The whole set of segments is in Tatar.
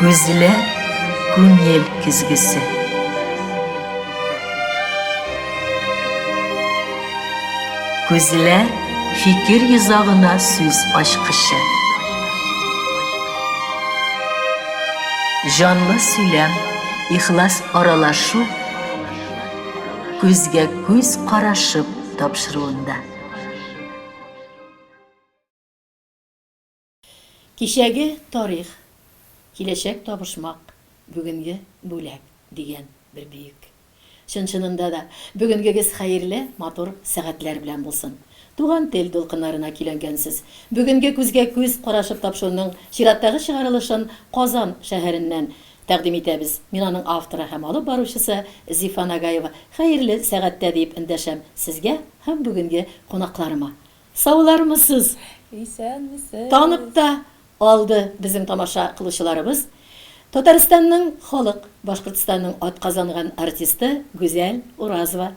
Күзләр күңел көзгесе. Күзләр фикер йозагына сүз ачкычы. Җанлы сөйләм, ихлас аралашу күзгә күз карашып тапшыруында. Кичәге тарих, киләчәк табышмак, бүгенге бүләк, дигән бер бөек. Чын-чынында да, бүгенгегез хәерле, матур сәгатьләр белән булсын. Туган тел дулкыннарына көйләнгәнсез. Бүгенге күзгә-күз карашып тапшыруның чираттагы чыгарылышын Казан шәһәреннән тәкъдим итәбез. Мин аның авторы һәм алып баручысы Зифа Нагаева. Хәерле сәгатьтә диеп эндәшәм сезгә һәм бүгенге кунакларыма. Саулармысыз? Исәнмесез! Танып та алды безнең тамаша кылучыларыбыз, Татарстанның халык, Башкортстанның атказанган артисты Гүзәл Уразова,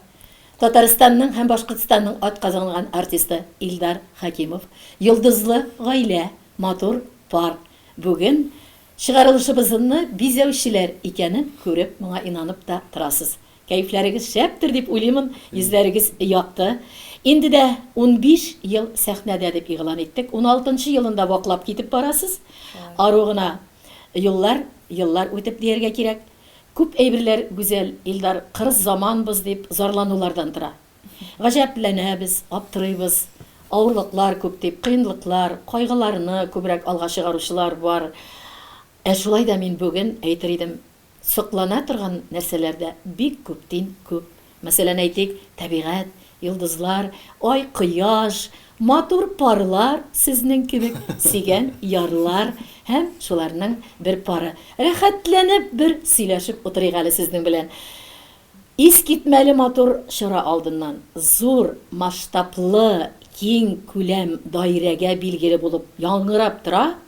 Татарстанның һәм Башкортстанның атказанган артисты Илдар Хәкимов, йолдызлы гаилә, матур пар. Бүген чыгарылышыбызны бизәүчеләр икәнен күреп, моңа инанып та торасыз. Кәефләрегез шәптер дип уйлыймын, йөзләрегез якты. Инде дә 15 ел сәхнәдә дип игълан иттек. Уналтынчы елын да ваклап китеп барасыз. Ару гына юллар, еллар үтеп дияргә кирәк. Күп әйберләр Гүзәл, Илдар, кырыс заманбыз дип зарланулардан тора. Гаҗәпләнәбез, аптырыйбыз. Авырлыклар күп дип, кыенлыклар, кайгыларны күбрәк алга чыгаручылар бар. Ә шулай да мин бүген әйтер идем, Соклана торган нәрсәләр дә бик күптин күп. Мәсәлән, әйтик, табигать, йолдызлар, ай, кояш, матур парлар, сезнең кебек сөйгән ярлар һәм шуларның бер пары. Рәхәтләнеп бер сөйләшеп утырыйк әле сезнең белән. Искитмәле матур чара алдыннан, зур, масштаблы, киң күләм даирәгә билгеле булып яңгырап тора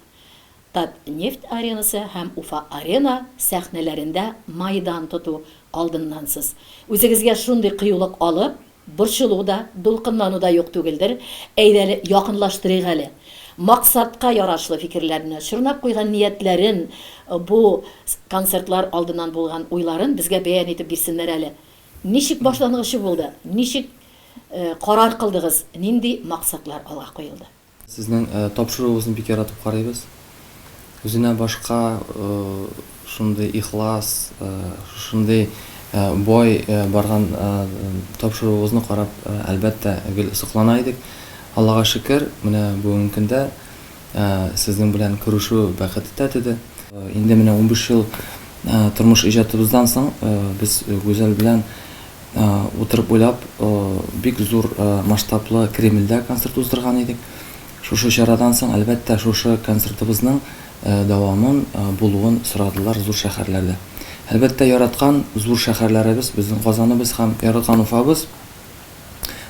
Татнефть Аренасы һәм Уфа-Арена сәхнәләрендә майдан тоту алдыннансыз. Үзегезгә шундый кыюлык алып, борчылу да, дулкынлану да юк түгелдер, әйдәле, якынлаштырыйк әле. Максатка ярашлы фикерләрне, чорнап куйган ниятләрен, бу концертлар алдыннан булган уйларын безгә бәян итеп бирсеннәр әле. Ничек башлангычы булды, ничек карар кылдыгыз, нинди максатлар алга куелды? Сезнең тапшыруыгызны бик яратып карыйбыз. Үзенә башка шундый ихлас, шушындый бай барган тапшыруыгызны карап, әлбәттә, гел соклана идек. Аллага шөкер, менә бүгенге көндә сезнең белән күрешү бәхете тәтеде. Инде менә 15 ел тормыш иҗатыбыздан соң без Гүзәл белән Утырып уйлап, бик зур масштаблы Кремльдә концерт уздырган идек. Шушы чарадан соң, әлбәттә, шушы концертыбызның дәвамын булуын сорадылар зур шәһәрләрдә. Әлбәттә, яраткан зур шәһәрләребез, безнең Казаныбыз һәм яраткан Уфабыз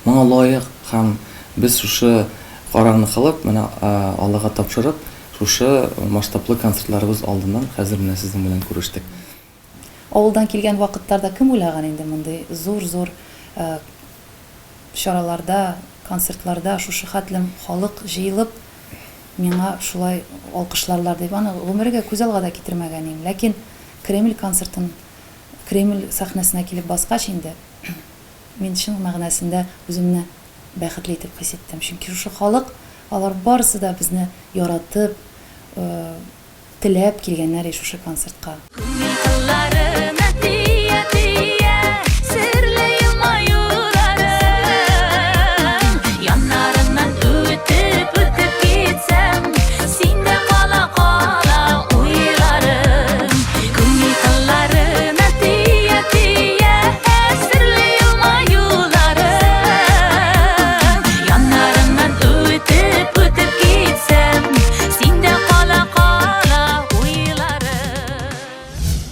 моңа лаек һәм без шушы карарны кылып, менә Аллага тапшырып, шушы масштаблы концертларыбыз алдыннан хәзер менә сезнең белән күрештек. Авылдан килгән вакытларда кем уйлаган инде мондый зур-зур чараларда, концертларда шушы хәтлем халык җыелып, миңа шулай алкышларлар дип. Аны гомергә күз алга да китермәгән идем. Ләкин Кремль концертын, Кремль сәхнәсенә килеп баскач инде, мин чын мәгънәсендә үземне бәхетле итеп хис иттем. Чөнки шушы халык, алар барысы да безне яратып, Теләп килгәннәр и шушы концертка. Күңел кылларына тия тия Серле елмаюларың Яннарыңнан үтеп үтеп китсәм Синдә кала кала уйларым Күңел кылларына тия тия Серле елмаюларың Яннарыңнан үтеп үтеп китсәм Синдә кала кала уйларым.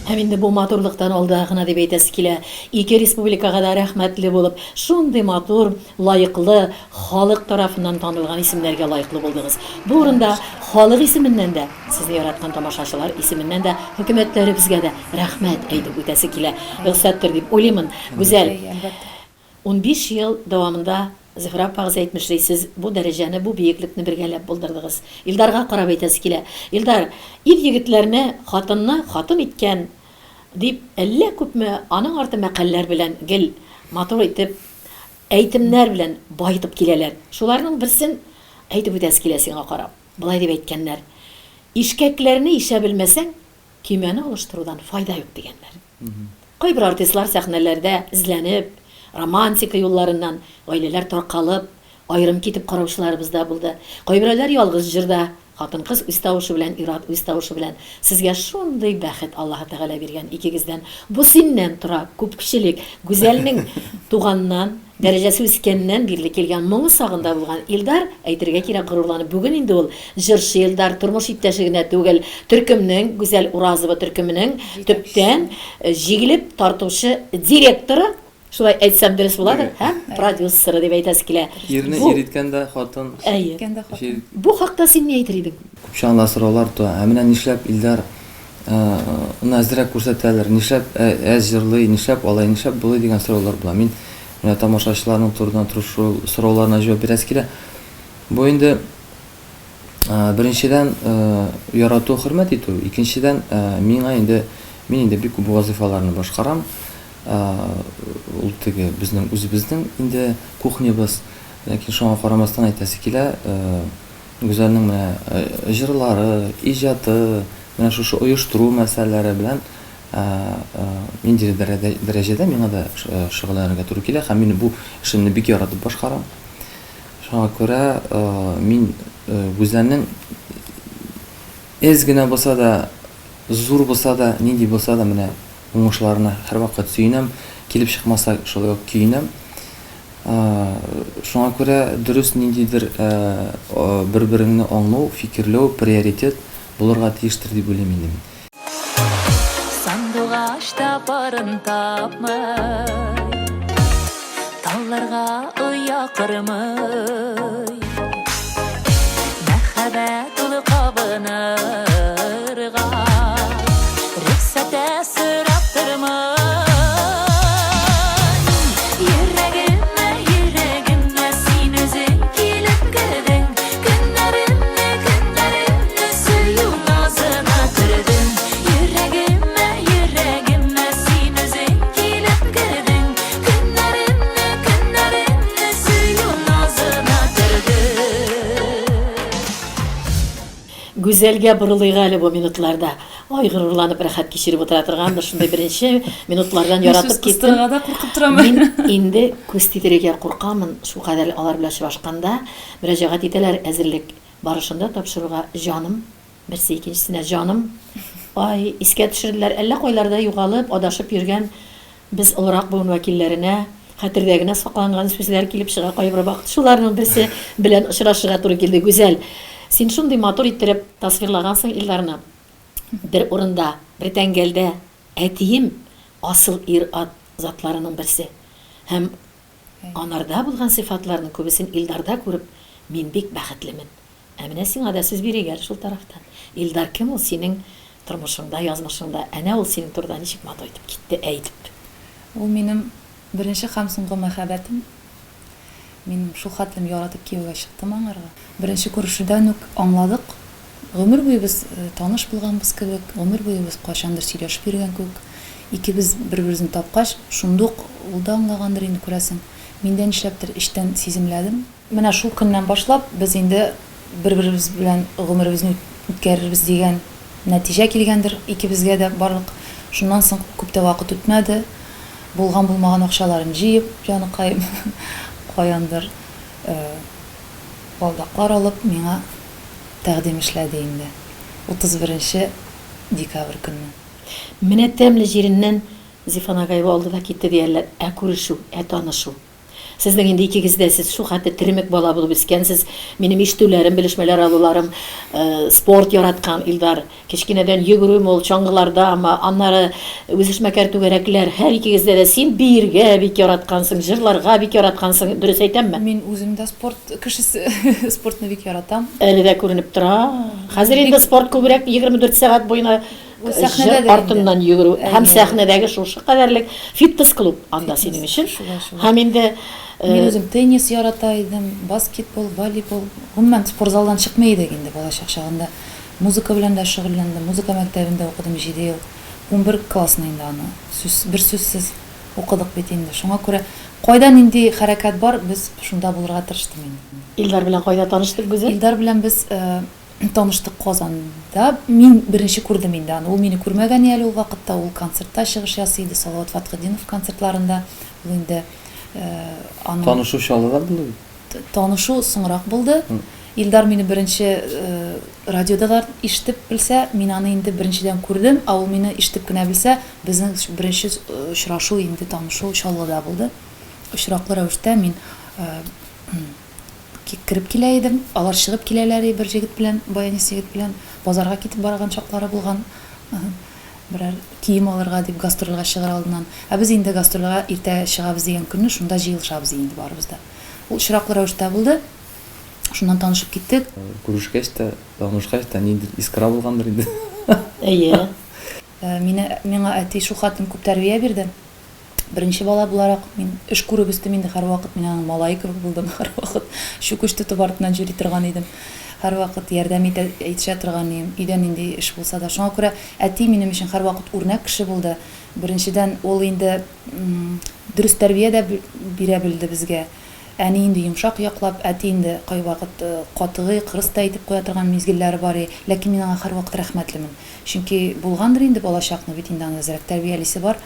Һәм инде бу матурлыктан алда гына дип әйтәсе килә. Ике республикага да рәхмәтле булып, шундый матур, лаеклы, халык тарафыннан танылган исемнәргә лаеклы булдыгыз. Бу урында халык исеменнән дә, сезне яраткан тамашачылар исеменнән дә хөкүмәтләребезгә дә рәхмәт әйтеп үтәсе килә. Рөхсәттер дип уйлыймын. Гүзәл, 15 ел дәвамында. Зөһрә апагыз әйтмешли, сез бу дәрәҗәне, бу биеклекне бергәләп булдырдыгыз. Илдарга карап әйтәсе килә. Илдар, ир-егетләрне хатынны хатын иткән, дип, әллә күпме аның арты мәкальләр белән гел матур итеп, әйтемнәр белән баетып киләләр. Шуларның берсен әйтеп үтәсе килә сиңа карап. Болай дип әйткәннәр, Ишкәкләрне ишә белмәсәң, көймәне алыштырудан файда юк, дигәннәр. Кайбер артистлар сәхнәләрдә эзләнеп, романтика юлларыннан гаиләләр таркалып, аерым китеп караучыларыбыз да булды. Кайберәүләр ялгыз җырда, хатын-кыз үз тавышы белән, ир-ат үз тавышы белән. Сезгә шундый бәхет Аллаһы Тәгалә биргән икегездән. Бу синнән тора, күпчелек. Гүзәлнең туганнан, дәрәҗәсе үскәннән бирле килгән моңы сагында булган Илдар, әйтергә кирәк, горурланып, бүген инде ул җырчы Илдар, тормыш иптәше генә түгел, төркемнең, Гүзәл Уразова төркеменең төптән җигелеп тартучы директоры, шулай әйтсәм дөрес буладыр, һәм продюсеры дип әйтәсе килә. Ирне ир иткән дә хатын. Әйе. Бу хакта син ни әйтер идең? Күп чагында сораулар туа, ә менә нишләп Илдар ны әзрәк күрсәтәләр, нишләп әз җырлый, нишләп алай, нишләп болай дигән сораулар була. Мин менә тамашачыларның турыдан-туры шул сорауларына җавап бирәсе килә. Бу инде беренчедән ярату, хөрмәт итү, икенчедән миңа инде мин инде бик күп вазыйфаларны башкарам. Ул теге безнең үзебезнең инде кухнябыз. Ләкин шуңа карамастан әйтәсе килә, Гүзәлнең менә җырлары, иҗаты, менә шушы оештыру мәсьәләләре белән ниндидер дәрәҗәдә миңа да шөгыльләнергә туры килә һәм мин бу эшемне бик яратып башкарам. Шуңа күрә мин Гүзәлнең әз генә булса да, зур булса да, нинди булса да менә уңышларына һәрвакыт сөенәм, килеп чыкмаса, шулай ук көенәм. Шуңа күрә дөрес ниндидер бер-береңне аңлау, фикерләү, приоритет булырга тиештер дип уйлыйм инде мин. Сандугач та парын тапмый, Талларга оя кормый. Мәхәббәт ул кабынырга, Рөхсәт тә сорап тормый. Йөрәгемә, йөрәгемә син үзең килеп кердең, Көннәремне, көннәремне сөю назына төрдең. Йөрәгемә, йөрәгемә син үзең килеп кердең, Көннәремне, көннәремне сөю назына төрдең. Гүзәлгә борылыйк әле бу минутларда. Ай, горурланып, рәхәт кичереп утыра торгандыр шундый беренче минутлардан яратып киттем. Сүз кыстырырга да куркып торам. Мин инде күз тидерергә куркамын, шулкадәр алар белән очрашканда мөрәҗәгать итәләр әзерлек барышында тапшыруга җаным, берсе икенчесенә җаным. Ай, искә төшерделәр, әллә кайларда югалып, адашып йөргән Без олырак буын вәкилләренә хәтердә генә сакланган сүзләр килеп чыга кайбер вакыт. Шуларның берсе белән очрашырга туры килде. Гүзәл, син шундый матур иттереп тасвирлагансың Илдарны. Бер урында, бер тәңгәлдә әтием асыл ир-ат затларының берсе. Һәм анарда булган сыйфатларның күбесен Илдарда күреп, мин бик бәхетлемен. Ә менә сиңа да сүз бирик әле шул тарафтан. Илдар кем ул синең тормышыңда, язмышыңда? Әнә ул синең турыда ничек матур итеп китте әйтеп. Ул минем беренче һәм соңгы мәхәббәтем. Мин шул хәтлем яратып кияүгә чыктым аңарга. Беренче күрешүдән үк аңладык. Гомер буе без таныш булганбыз кебек, гомер буе без кайчандыр сөйләшеп йөргән кебек. Икебез бер-беребезне тапкач, шундук ул да аңлагандыр инде, күрәсең. Мин дә нишләптер эчтән сиземләдем. Менә шул көннән башлап без инде бер-беребез белән гомеребезне үткәрербез дигән нәтиҗә килгәндер икебезгә дә барлык. Шуннан соң күп тә вакыт үтмәде, булган-булмаган акчаларын җыеп, җаныкаем, каяндыр балдаклар алып, миңа тәкъдим эшләде инде. 31 нче декабрь көнне. Менә тәмле җиреннән Зифа Нагаева алды да китте диярләр. Ә күрешү, ә танышу? Сезнең инде икегез дә сез шул хәтле теремек бала булып үскәнсез. Минем ишетүләрем, белешмәләр алуларым, спорт яраткан Илдар. Кечкенәдән йөгерүме ул, чаңгылардамы, аннары үзешмәкәр түгәрәкләр, һәр икегездә дә син биергә бик яраткансың, җырларга бик яраткансың, дөрес әйтәмме? Мин үзем дә спорт кешесе, спортны бик яратам. Әле дә күренеп тора. Хәзер инде спорт күбрәк 24 сәгать буена. җыр артыннан йөгерү һәм сәхнәдәге шушы кадәрлек фитнес-клуб анда синең өчен. Һәм инде Мин үзем теннис ярата идем, баскетбол, волейбол. Гомумән, спортзалдан чыкмый идек инде балачак чагында. Музыка белән дә шөгыльләндем, музыка мәктәбендә укыдым җиде ел. 11 классны инде аны сүз, бер сүзсез укыдык бит инде. Шуңа күрә кайда нинди хәрәкәт бар, без шунда булырга тырыштым инде. Илдар белән кайда таныштык, Гүзәл? Илдар белән без таныштык Казанда. Мин беренче күрдем инде аны. Ул мине күрмәгән әле ул вакытта. Ул концертта чыгыш ясый иде, Салават Фәтхетдинов концертларында. Ул инде аның Танышу Чаллыда булды бит. Танышу соңрак булды. Илдар мине беренче радиода да ишетеп белсә, мин аны инде беренчедән күрдем, ә ул мине ишетеп кенә белсә, безнең беренче очрашу инде танышу Чаллыда булды. Очраклы рәвештә мин кереп килә идем, алар чыгып киләләр и бер җегет белән, баянист егет белән, базарга китеп барган чаклары булган, берәр кием алырга дип гастрольгә чыгыр алдыннан. Ә без инде гастрольгә иртә чыгабыз дигән көнне шунда җыелышабыз инде барыбыз да. Ул очраклы рәвештә булды. Шуннан танышып киттек. Күрешкәч тә, танышкач та ниндидер искра булгандыр инде. Әйе. Мине, миңа әти шул хәтлем күп тәрбия бирде. Беренче бала буларак, мин эш күреп үстем инде һәрвакыт, мин аның малае кебек булдым, һәрвакыт чүкеч тотып артыннан йөри торган идем. Һәрвакыт ярдәм итә, итешә торган идем, өйдә нинди эш булса да. Шуңа күрә әти минем өчен һәрвакыт үрнәк кеше булды. Беренчедән, ул инде дөрес тәрбия дә бирә белде безгә. Әни инде йомшак яклап, әти инде кайвакыт катгый, кырыс та итеп куя торган мизгелләре бар и. Ләкин мин аңа һәрвакыт рәхмәтлемен. Чөнки булгандыр инде балачакны бит инде аны әзрәк тәрбиялисе бар.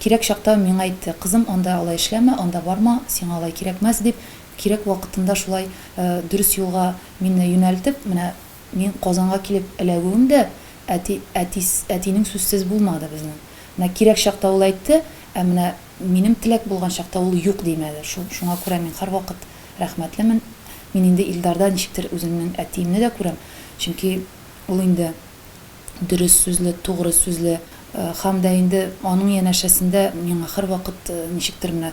Кирәк чакта миңа әйтте, кызым, анда алай эшләмә, анда барма, сиңа алай кирәкмәс, дип, кирәк вакытында шулай дөрес юлга мине юнәлтеп, менә мин Казанга килеп эләгүем дә әти, әти, әтинең сүзсез булмады безнең. Менә кирәк чакта ул әйтте, ә менә Минем теләк булган чакта ул юк димәде. Шул, шуңа күрә мин һәрвакыт рәхмәтлемен. Мин инде Илдарда ничектер үземнең әтиемне дә күрәм. Чөнки ул инде дөрес сүзле, тугры сүзле. Һәм дә инде аның янәшәсендә миңа һәрвакыт ничектер менә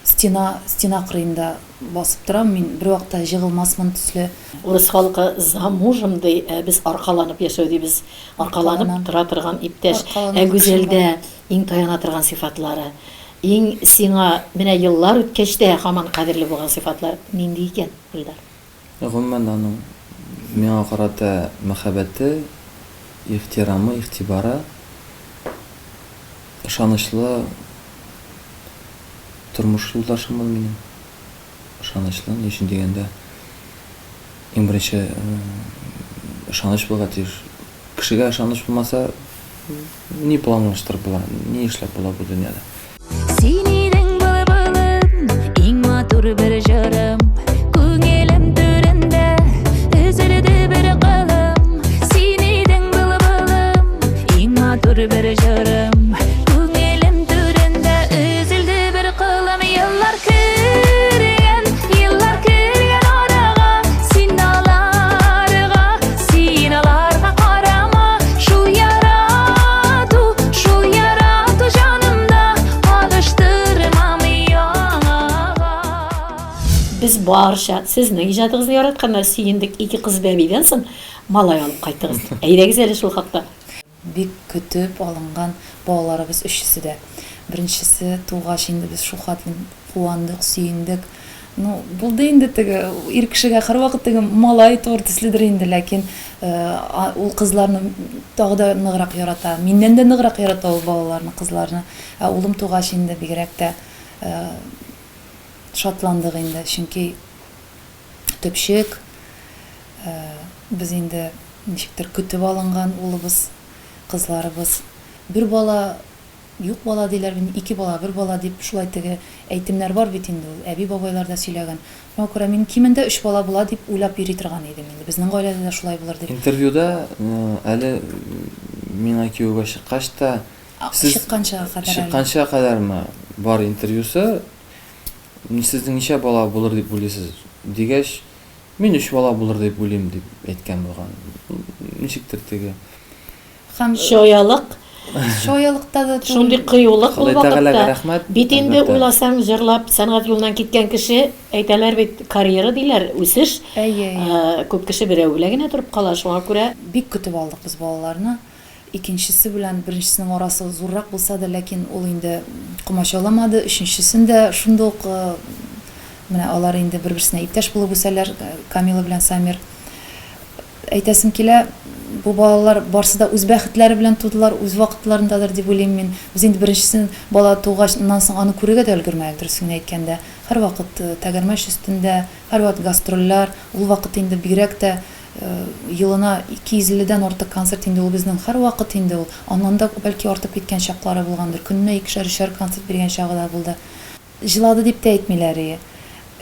стена, стена кырыенда басып торам мин, бервакытта җыгылмасмын төсле. Урыс халкы за мужем ди, ә без аркаланып яшәү дибез. Аркаланып тора торган иптәш. Ә Гүзәлдә Иң таяна торган сыйфатлары, иң сиңа менә еллар үткәч тә һаман кадерле булган сыйфатлар нинди икән, Илдар? Гомумән, аның миңа карата мәхәббәте, ихтирамы, игътибары, ышанычлы тормыш юлдашым ул минем. Ышанычлы, ни өчен дигәндә, иң беренче ышаныч булырга тиеш. Кешегә ышаныч булмаса, ни планлаштырып була, ни эшләп була бу дөньяда? Син идең былбылым, иң матур бер җырым. Күңелем түрендә өзелде бер кылым. Син идең былбылым, иң матур бер җырым. Күңелем түрендә өзелде бер кылым. Еллар кергән, еллар кергән арага, син аларга, син аларга карама. Шул ярату, шул ярату җанымда алыштырмам яңага. Без барча сезнең иҗатыгызны яратканнар сөендек, ике кыз бәбидән соң малай алып кайттыгыз. Әйдәгез әле шул хакта. Бик көтеп алынган балаларыбыз өчесе дә. Беренчесе тугач инде без шулхәтле куандык, сөендек. Ну, булды инде теге, ир кешегә һәрвакыт теге малай туыр төследер инде, ләкин ул кызларны тагы да ныграк ярата. Миннән дә ныграк ярата ул балаларны, кызларны. Ә улым тугач инде бигрәк тә шатландык инде, чөнки төпчек, без инде ничектер көтеп алынган улыбыз, кызларыбыз. Бер бала, юк бала диләр бит, ике бала, бер бала дип шулай теге әйтемнәр бар бит инде ул, әби-бабайлар да сөйләгән. Шуңа күрә мин кимендә өч бала була дип уйлап йөри торган идем инде. Безнең гаиләдә дә шулай булыр дип. Интервьюда әле миңа кияүгә чыккач та, сез Чыкканчага кадәр әле. Чыкканча кадәрме бар интервьюсы, сезнең ничә бала булыр дип уйлыйсыз дигәч, Мин өч бала булыр дип уйлыйм, дип әйткән булган. Ничектер теге. Һәм Чаялык. Чаялыкта да түгел. Шундый кыюлык ул Ходай Тәгаләгә вакытта. рәхмәт, Бит инде әлбәттә. уйласаң, җырлап сәнгать юлыннан киткән кеше, әйтәләр бит, карьера диләр, үсеш. Әйе, әйе. Күп кеше берәү белән генә торып кала, шуңа күрә. Бик көтеп алдык без балаларны. Икенчесе белән беренчесенең арасы зуррак булса да, ләкин ул инде комачауламады. Өченчесен дә шунда ук менә алар инде бер-берсенә иптәш булып үсәләр, Камила белән Самир. Әйтәсем килә, бу балалар барсы да үз бәхетләре белән тудылар, үз вакытларындадыр дип уйлыйм мин. Без инде беренчесен бала тугач, аннан соң аны күрергә дә өлгермәдек, дөресен генә әйткәндә. Һәрвакыт тәгәрмәч өстендә, һәрвакыт гастрольләр, ул вакыт инде бигрәк тә елына 250 дән артык концерт инде ул безнең һәрвакыт инде ул. Аннан да бәлки артып киткән чаклары булгандыр. Көненә икешәр-өчәр концерт биргән чагы да булды. Җылады дип тә әйтмиләр ие.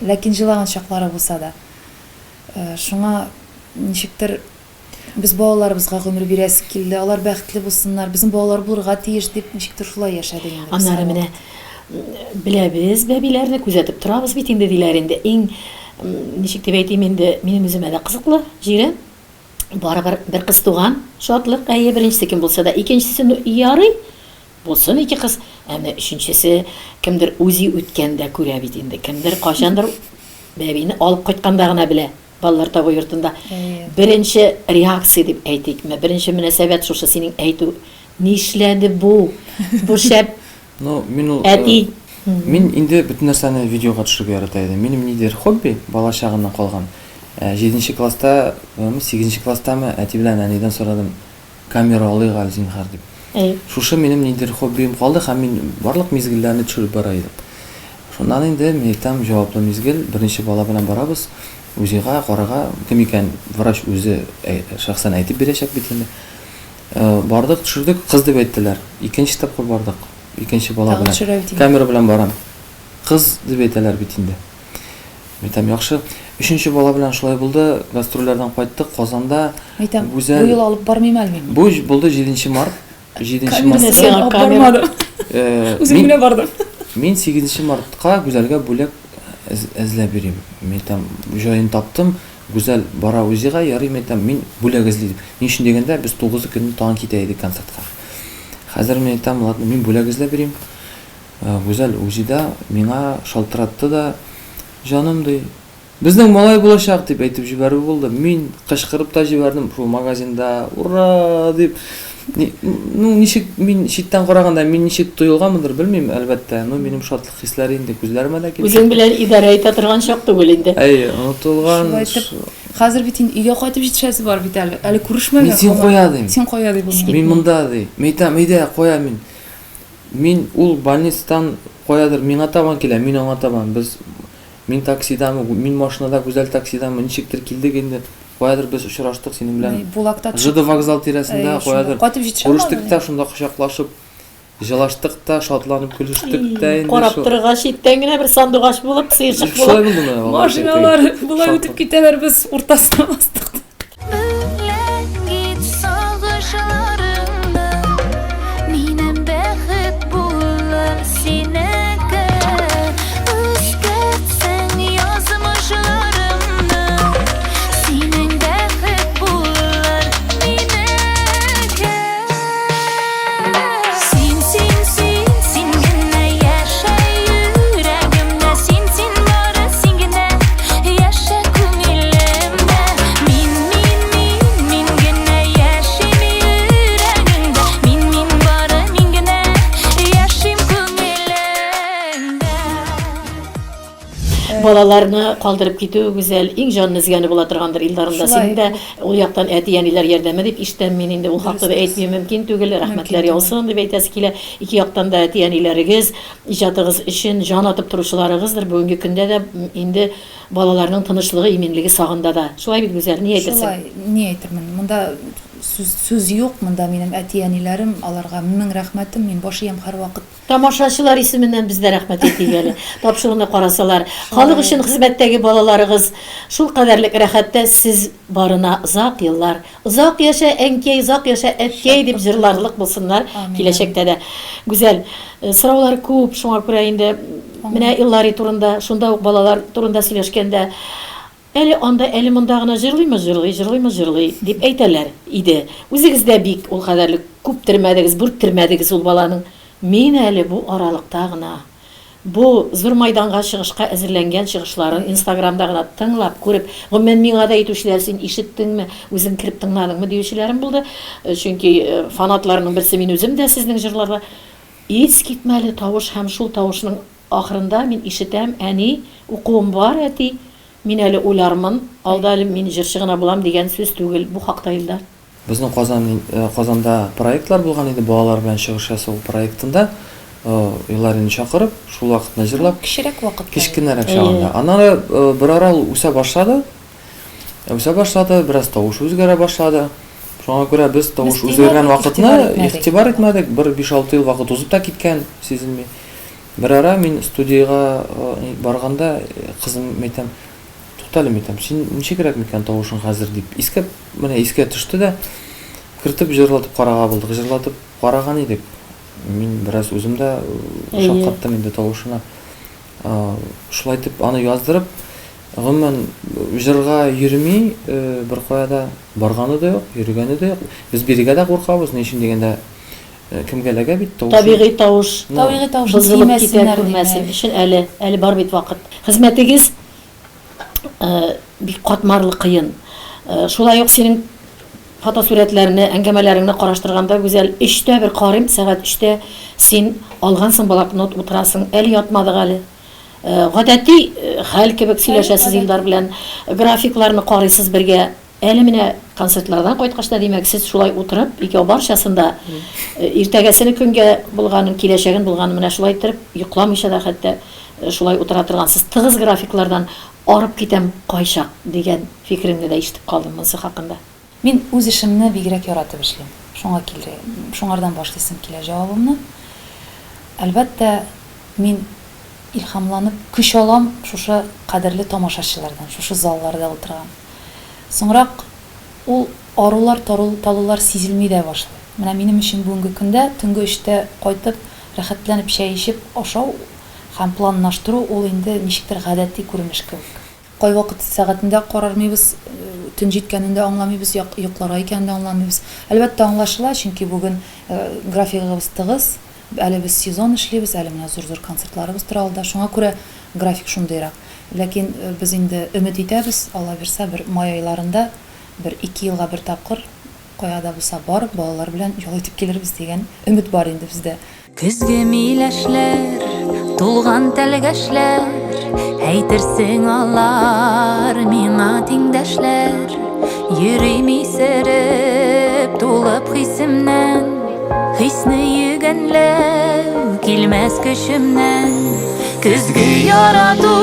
Ләкин җылаган чаклары булса да. Шуңа ничектер без балаларыбызга гомер бирәсе килде, алар бәхетле булсыннар, безнең балалар булырга тиеш дип ничектер шулай яшәдек инде без Аннары менә һәрвакыт. беләбез бәбиләрне, күзәтеп торабыз бит инде, диләр инде. Иң, ничек дип әйтим инде, минем үземә дә кызыклы җире. Барыбер бер кыз туган, шатлык, әйе, беренчесе кем булса да, икенчесе, ну, ярый, булсын ике кыз. Ә менә өченчесе кемдер үзи үткәндә күрә бит инде, кемдер кайчандыр бәбине алып кайтканда гына белә, балалар табу йортында. Беренче реакция дип әйтикме, беренче мөнәсәбәт шушы синең әйтү, нишләде бу, бу шәп Ну, мин ул әти. Мин инде бөтен нәрсәне видеога төшерергә ярата идем. Минем нидер хобби, бала чагыннан калган. Җиденче класстамы, сигезенче класстамы, әти белән әнидән сорадым, камера алыйк әле, зинһар, дип. Әйе. Шушы минем ниндидер хоббием калды һәм мин барлык мизгелләрне төшереп бара идем. Шуннан инде, мин әйтәм, җаваплы мизгел, беренче бала белән барабыз, УЗИга, карарга, кем икән, врач үзе шәхсән әйтеп бирәчәк бит инде. Бардык, төшердек, кыз дип әйттеләр. Икенче тапкыр бардык, икенче бала Тагын белән. төшерә бит инде. Камера белән барам. Кыз дип әйтәләр бит инде. Әйтәм, яхшы. Өченче бала белән шулай булды. Гастрольләрдән кайттык, Казанда. Әйтәм, Гүзәл. бу юлы алып бармыйм әле мин. Бу булды 7 март. 7 Камера мартта. сиңа алып камера. бармадым. Үзем Мин генә бардым. Мин 8 мартка Гүзәлгә бүләк эзләп йөрим. Мин әйтәм, җаен таптым. Гүзәл бара УЗИга, ярый, мин әйтәм, мин бүләк эзли дип. Ни өчен дигәндә, без 9 көнне тагын китә идек концертка. Хәзер мин әйтәм, ладно, мин бүләк эзләп йөрим. Гүзәл УЗИда миңа шалтыратты да, җаным, ди, безнең малай булачак, дип әйтеп җибәрүе булды. Мин кычкырып та җибәрдем шул магазинда, ура, дип. Ну, ничек, мин читтән караганда, мин ничек тоелганмындыр, белмим, әлбәттә. Ну, минем шатлык хисләре инде күзләремә дә килеп Үзең белән идарә итә торган чак түгел инде. Әйе, онытылган. Шулай итеп, хәзер бит инде өйгә кайтып җитешәсе бар бит әле. Әле күрешмәгән. Мин син кая дим. Син кая ди бу. Мин монда ди. Мин әйтәм, әйдә, кая мин. Мин ул больницадан каядыр миңа табан килә, мин аңа табан. Без мин таксидамы, мин машинада, Гүзәл таксидамы, ничектер килдек инде. Каядыр без очраштык синең белән. Булакта ЖД вокзал тирәсендә каядыр. Кайтып җитешә Күрештек тә шунда кочаклашып, җылаштык та, шатланып көлештек тә инде. Карап торырга читтән генә бер сандугач булып, сыерчык булып. Шулай булдымы? Машиналар болай үтеп китәләр, без уртасына бастык. Бүләк ит сагышларыңны, Минем бәхет булыр синеке. Үзгәртсәң язмышларымны, Синең бәхет булыр минеке. Син, син, син, син генә яшә йөрәгемдә, Син, син, бары син генә яшә күңелемдә. Мин, мин, мин, мин генә яшим йөрәгеңдә, Мин, мин, бары мин генә яшим күңелеңдә. Балаларны калдырып китү, Гүзәл, иң җанны өзгәне була торгандыр, Илдарым да, Шулай. синең дә ул яктан әти-әниләр ярдәме дип ишетәм мин инде, ул хакта да әйтми мөмкин түгел, рәхмәтләр яусын дип әйтәсе килә. Ике яктан да әти-әниләрегез, иҗатыгыз өчен җан атып торучыларыгыздыр, бүгенге көндә дә инде балаларның тынычлыгы, иминлеге сагында да. Шулай бит, Гүзәл, ни әйтерсең? Шулай, ни әйтермен, монда сүз, сүз юк, монда минем әти-әниләрем, аларга мең рәхмәтем, мин баш иям һәрвакыт. Тамашачылар исеменнән без дә рәхмәт әйтик әле. Тапшыруны карасалар, халык өчен хезмәттәге балаларыгыз шулкадәрлек рәхәттә, сез барына озак еллар, озак яшә, әнкәй, озак яшә, әткәй дип җырларлык булсыннар киләчәктә дә. Гүзәл, сораулар күп, шуңа күрә инде менә Иллари турында, шунда ук балалар турында сөйләшкәндә, Әле анда, әле монда гына җырлыймы, җырлый, җырлыймы, җырлый, дип әйтәләр иде. Үзегез дә бик ул кадәрле күптермәдегез, бүрттермәдегез ул баланың. Мин әле бу аралыкта гына. Бу зур майданга чыгышка әзерләнгән чыгышларын инстаграмда гына тыңлап, күреп, гомумән, миңа да әйтүчеләр, син ишеттеңме, үзең кереп тыңладыңмы, диючеләрем булды. Чөнки фанатларның берсе мин үзем дә сезнең җырларда. Искитмәле тавыш һәм шул тавышның ахырында мин ишетәм, әни, укуым бар, әти, мин әле уйлармын, алда әле мин җырчы гына булам дигән сүз түгел. Бу хакта, Илдар. Безнең Казан Казанда проектлар булган иде, балалар белән чыгыш ясау проектында Иларины чакырып, шул вакытны җырлап. Кечерәк вакытта. Кечкенәрәк чагында. Аннары берара ул үсә башлады. Үсә башлады, бераз тавышы үзгәрә башлады. Шуңа күрә без тавыш үзгәргән вакытны игътибар итмәдек. Бер 5-6 ел вакыт узып та киткән, сизелми. Берара мин студиягә барганда, кызым әйтәм, Туктале, әйтәм, син ничегрәк микән тавышың хәзер дип. Искә, менә искә төште дә, кертеп җырлатып карага булдык. Җырлатып караган идек. Мин бераз үзем дә шаккаттым инде тавышына. Шулай итеп аны яздырып, гомумән, җырга йөрми, беркая да барганы да юк, йөргәне дә юк. Без бирегә дә куркабыз, ни өчен дигәндә, кемгә эләгә бит тавышы. Табигый тавыш. Табигый тавышын бозылып китә күрмәсен өчен әле, әле бар бит вакыт. Хезмәтегез бик катмарлы, кыен. Шулай ук синең фотосурәтләрне, әңгәмәләреңне караштырганда, Гүзәл, өчтә бер карыйм, сәгать өчтә син алгансың блокнот, утырасың, әле ятмадык әле. Гадәти хәл кебек сөйләшәсез Илдар белән, графикларны карыйсыз бергә. Әле менә концертлардан кайткач та, димәк, сез шулай утырып, икәү барчасын да, иртәгәсене көнгә булганын, киләчәген булганын менә шулай иттереп, йокламыйча да хәтта шулай утыра торгансыз. Тыгыз графиклардан арып китәм кайчак, дигән фикереңне дә ишетеп калдым монысы хакында. Мин үз эшемне бигрәк яратып эшлим. Шуңа килде, шуңардан башлыйсым килә җавабымны. Әлбәттә, мин илһамланып көч алам шушы кадерле тамашачылардан, шушы залларда утырган. Соңрак ул арулар, талулар сизелми дә башлый. Менә минем өчен бүгенге көндә төнге өчтә кайтып, рәхәтләнеп чәй эчеп ашау һәм планлаштыру ул инде ничектер гадәти күренеш кебек. Кайвакыт сәгатен дә карармыйбыз, төн җиткәнен дә аңламыйбыз, йокларга икәнен дә аңламыйбыз. Әлбәттә, аңлашыла, чөнки бүген графигыбыз тыгыз, әле без сезон эшлибез, әле менә зур-зур концертларыбыз тора алда, шуңа күрә график шундыйрак. Ләкин без инде өмет итәбез, Алла бирса, бер май айларында бер-ике елга бер тапкыр кая да булса барып, балалар белән ял итеп килербез дигән өмет бар инде бездә. Көзге миләшләр, тулган тәлгәшләр, Әйтерсең алар миңа тиңдәшләр. Йөрим исереп, тулып хисемнән, Хисне йөгәнләү килмәс көчемнән. Көзге ярату,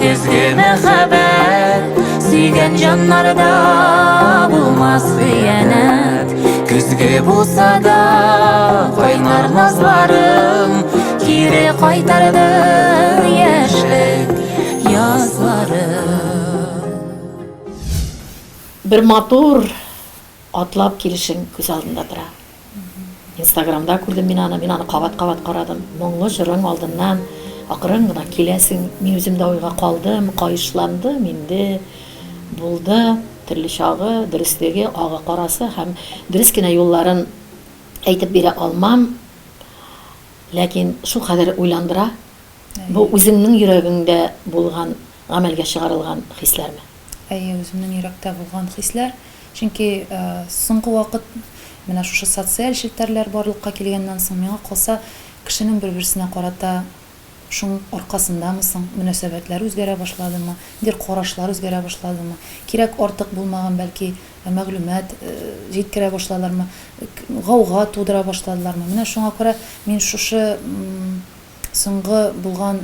көзге мәхәббәт, Сөйгән җаннарда булмас хыянәт. Көзге булса да кайнар назларым Кире кайтарды яшьлек язларым. Бер матур Атлап килешең күз алдында тора. Инстаграмда күрдем мин аны, мин аны кабат-кабат карадым. Моңлы җырың алдыннан акрын гына киләсең. Мин үзем дә уйга калдым, каешландым инде. Булды, төрле чагы, дөреслеге, агы-карасы һәм дөрес кенә юлларын әйтеп бирә алмам. Ләкин шулкадәр уйландыра. Бу үзеңнең йөрәгеңдә булган, гамәлгә чыгарылган хисләрме? Әйе, үземнең йөрәктә булган хисләр. Чөнки соңгы вакыт менә шушы социаль челтәрләр барлыкка килгәннән соң, миңа калса, кешенең бер-берсенә карата шуның аркасындамы соң, мөнәсәбәтләр үзгәрә башладымы, ниндидер карашлар үзгәрә башладымы, кирәк артык булмаган, бәлки, мәгълүмат җиткерә башладылармы, гауга тудыра башладылармы. Менә шуңа күрә мин шушы соңгы булган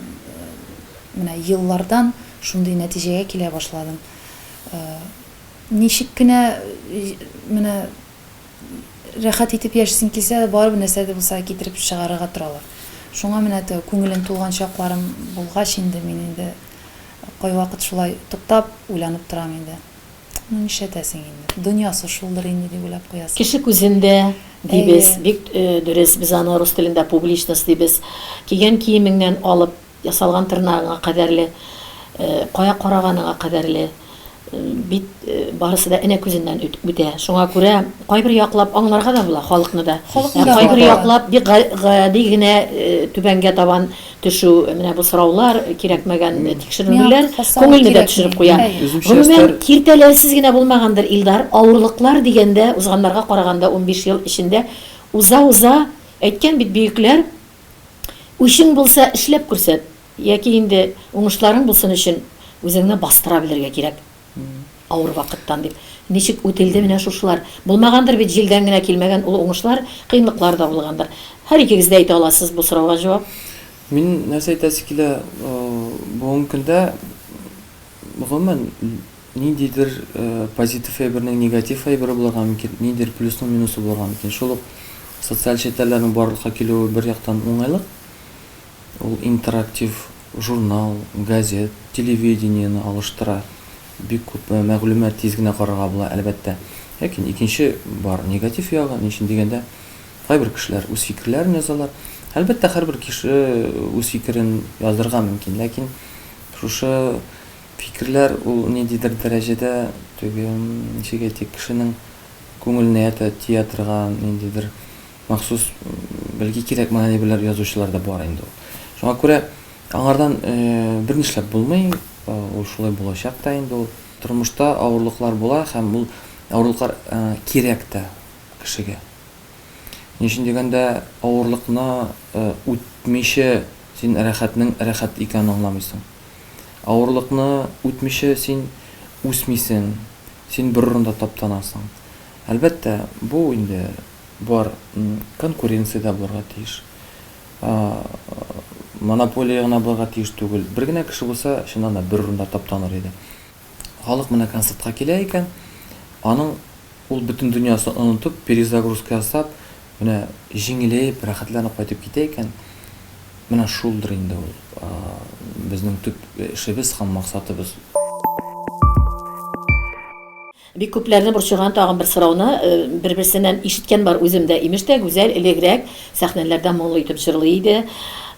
менә еллардан шундый нәтиҗәгә килә башладым. Ничек кенә менә рәхәт итеп яшисең килсә дә, барыбер нәрсә дә булса китереп чыгарырга торалар. Шуңа менә теге күңелем тулган чакларым булгач инде, мин инде кайвакыт шулай туктап, уйланып торам инде. Ну, нишләтәсең инде? Дөньясы шулдыр инде дип уйлап куясың. Кеше күзендә, дибез, бик дөрес, без аны рус телендә публичность дибез. Кигән киемеңнән алып, ясалган тырнагыңа кадәрле. Кая караганыңа кадәрле. Бит барысы да энә күзеннән үтә. Шуңа күрә кайбер яклап аңларга да була халыкны да. Халыкны да кайбер яклап бик гади генә түбәнгә табан төшү, менә бу сораулар, кирәкмәгән тикшеренүләр күңелне дә төшереп куя. Гомумән, киртәләрсез генә булмагандыр, Илдар, авырлыклар дигәндә, узганнарга караганда 15 ел эчендә уза-уза, әйткән бит бөекләр, үчең булса, эшләп күрсәт. Яки инде уңышларың булсын өчен үзеңне бастыра белергә кирәк авыр вакыттан дип. Ничек үтелде менә шушылар? Булмагандыр бит җилдән генә килмәгән ул уңышлар, кыенлыклар да булгандыр. Һәр икегез дә әйтә аласыз бу сорауга җавап. Мин нәрсә әйтәсе килә, бүгенге көндә гомумән ниндидер позитив әйбернең негатив әйбере булырга мөмкин, ниндидер плюсның минусы булырга мөмкин. Шул ук социаль челтәрләрнең барлыкка килүе бер яктан уңайлык, Ул интерактив журнал, газет, телевидениене алыштыра. Бик күп мәгълүмат тиз генә карарга була, әлбәттә. Ләкин икенче бар негатив ягы, ни өчен дигәндә, кайбер кешеләр үз фикерләрен язалар. Әлбәттә, һәрбер кеше үз фикерен язырга мөмкин, ләкин шушы фикерләр ул ниндидер дәрәҗәдә теге, ничек әйтик, кешенең күңеленә ята, тия торган ниндидер Махсус бәлки кирәкмәгән әйберләр язучылар да бар инде ул. Шуңа күрә аңардан бернишләп булмый, ул шулай булачак та инде ул. Тормышта авырлыклар була һәм ул авырлыклар кирәк тә кешегә. Ни өчен дигәндә, авырлыкны үтмичә син рәхәтнең рәхәт икәнен аңламыйсың. Авырлыкны үтмичә син үсмисең, син бер урында таптанасың. Әлбәттә, бу инде Бар конкуренция дә булырга тиеш. Монополия гына булырга тиеш түгел. Бер генә кеше булса, чыннан да бер урында таптаныр иде. Халык менә концертка килә икән, аның ул бөтен дөньясын онытып, перезагрузка ясап, менә җиңеләеп, рәхәтләнеп кайтып китә икән, менә шулдыр инде ул безнең төп эшебез һәм максатыбыз. Бик күпләрне борчыган тагын бер сорауны бер-берсеннән ишеткән бар үзем дә. Имеш тә, Гүзәл элегрәк сәхнәләрдә моңлы итеп җырлый иде.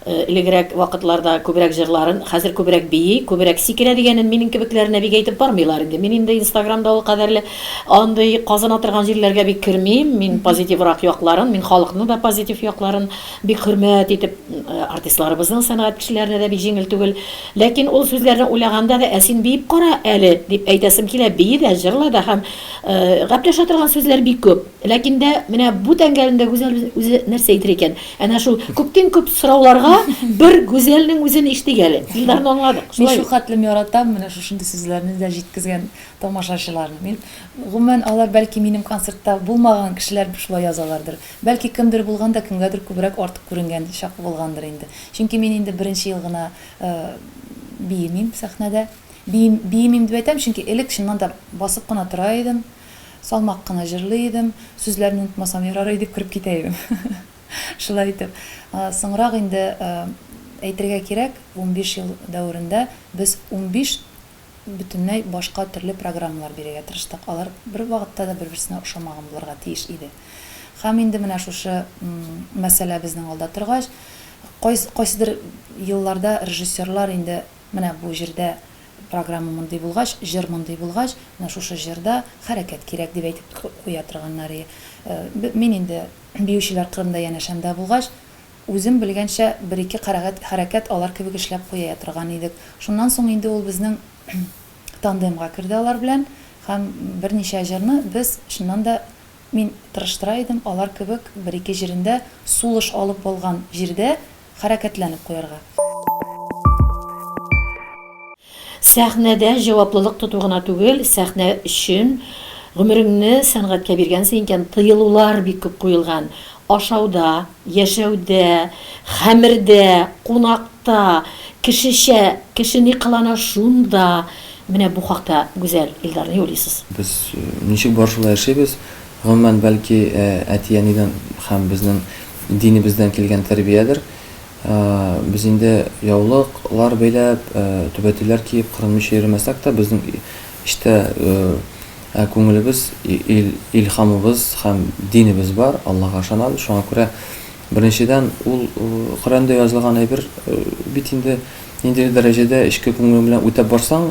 Элегрәк вакытларда күбрәк җырларын, хәзер күбрәк бии, күбрәк сикерә дигәнен минем кебекләренә бик әйтеп бармыйлар инде. Мин инде Инстаграмда ул кадәрле андый казына торган җирләргә бик кермим. Мин позитиврак якларын, мин халыкның да позитив якларын бик хөрмәт итеп, артистларыбызның сәнгать кешеләренә дә бик җиңел түгел. Ләкин ул сүзләрне уйлаганда да, ә син биеп кара әле, дип әйтәсем килә, бии дә, җырла да һәм гәпләшә торган сүзләр бик күп. Ләкин дә менә бу тәңгәлендә Гүзәл үзе нәрсә әйтер икән? Әнә шул күптин-күп сорауларга бер Гүзәлнең үзен ишетик әле. Илдарны аңладык, Мин шулай шул бит? хәтлем яратам менә шушындый сүзләрне дә җиткезгән тамашачыларны. Мин, гомумән, алар бәлки минем концертта булмаган кешеләр шулай язалардыр. Бәлки кемдер булган да, кемгәдер күбрәк артык күренгән чак булгандыр инде. Чөнки мин инде беренче ел гына биемим сәхнәдә. Биим, биемим дип әйтәм, чөнки элек чыннан да басып кына тора идем, салмак кына җырлый идем, сүзләрне онытмасам ярар иде дип кереп китә идем. Шулай итеп. Соңрак инде әйтергә кирәк, 15 ел дәверендә без 15 бөтенләй башка төрле программалар бирергә тырыштык. Алар бер вакытта да бер-берсенә ошамаган булырга тиеш иде. Һәм инде менә шушы мәсьәлә безнең алда торгач, кайсыдыр елларда режиссерлар инде менә бу җирдә программа мондый булгач, җыр мондый булгач, менә шушы җырда хәрәкәт кирәк дип әйтеп куя торганнар иде. Мин инде биючеләр кырында янәшәмдә булгач, Үзем белгәнчә, бер-ике хәрәкәт алар кебек эшләп куя торган идек. Шуннан соң инде ул безнең тандемга керде алар белән һәм берничә җырны без, чыннан да, мин тырыштыра идем, алар кебек бер-ике җирендә сулыш алып алган җирдә хәрәкәтләнеп куярга. Сәхнәдә җаваплылык тоту гына түгел, сәхнә өчен гомереңне сәнгатькә биргәнсең икән, тыелулар бик күп куелган. Ашауда, яшәүдә, хәмердә, кунакта, кешечә, кеше ни кылана шунда. Менә бу хакта, Гүзәл, Илдар, ни уйлыйсыз? Без ничек бар шулай яшибез. Гомумән, бәлки, әти-әнидән һәм безнең динебездән килгән тәрбиядер. Без инде яулык лар бәйләп, түбәтәйләр киеп, кырынмыйча йөрмәсәк тә, безнең эчтә күңелебез, илһамыбыз һәм динебез бар, Аллага ышанабыз. Шуңа күрә, беренчедән, ул Коръәндә язылган әйбер бит инде. ниндидер дәрәҗәдә эчке күңелең белән үтәп барсаң,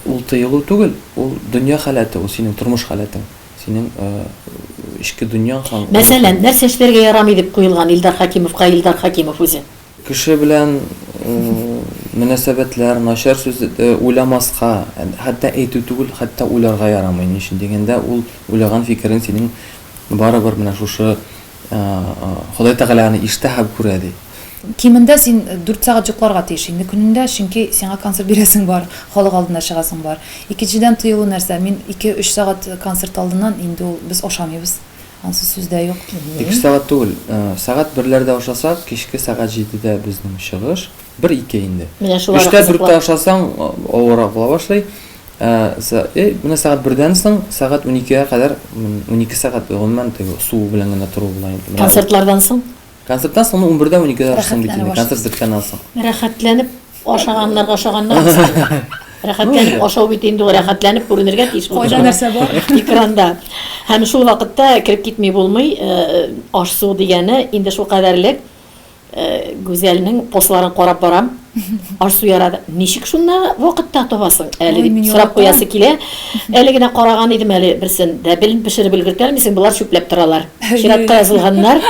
ул тыелу түгел, ул дөнья халәте, ул синең тормыш халәтең, синең эчке дөньяң һәм Мәсәлән, нәрсә эшләргә ярамый дип куелган Илдар Хәкимовка Илдар Хәкимов үзе? Кеше белән мөнәсәбәтләр, начар сүз уйламаска, хәтта әйтү түгел, хәтта уйларга ярамый. Ни өчен дигәндә, ул уйлаган фикерең синең барыбер менә шушы Ходай Тәгалә аны ишетә һәм күрә, ди. Кимендә син дүрт сәгать йокларга тиеш инде көнендә, чөнки сиңа концерт бирәсең бар, халык алдында чыгасың бар. Икенчедән, тыелу нәрсә, мин ике-өч сәгать концерт алдыннан инде ул без ашамыйбыз, анысы сүз дә юк. Ике сәгать түгел, сәгать берләрдә ашасак, кичке сәгать җидедә безнең чыгыш, бер-ике инде. Менә шулары Өчтә, кызыклы. дүрттә ашасаң, авыррак була башлый. Менә сәгать бердән соң сәгать уникегә кадәр, 12 сәгать гомумән теге су белән генә тору була инде. Концертлардан соң? Концерттан соң, ну, унбердә, уникедә ашыйсың бит инде, концерт беткәннән соң. Рәхәтләнеп ашаганнарга ашаганнар. Рәхәтләнеп ашау бит инде ул рәхәтләнеп күренергә тиеш булып Кайда нәрсә бар? Экранда. Һәм шул вакытта кереп китми булмый, аш-су дигәне инде шулкадәрлек Гүзәлнең постларын карап барам. Аш-су ярады. Ничек шунда вакытта табасың әле дип сорап куясы килә. Әле генә караган идем әле берсен. Дә белен пешереп өлгертә алмыйсың, болар чүпләп торалар. Чиратка язылганнар,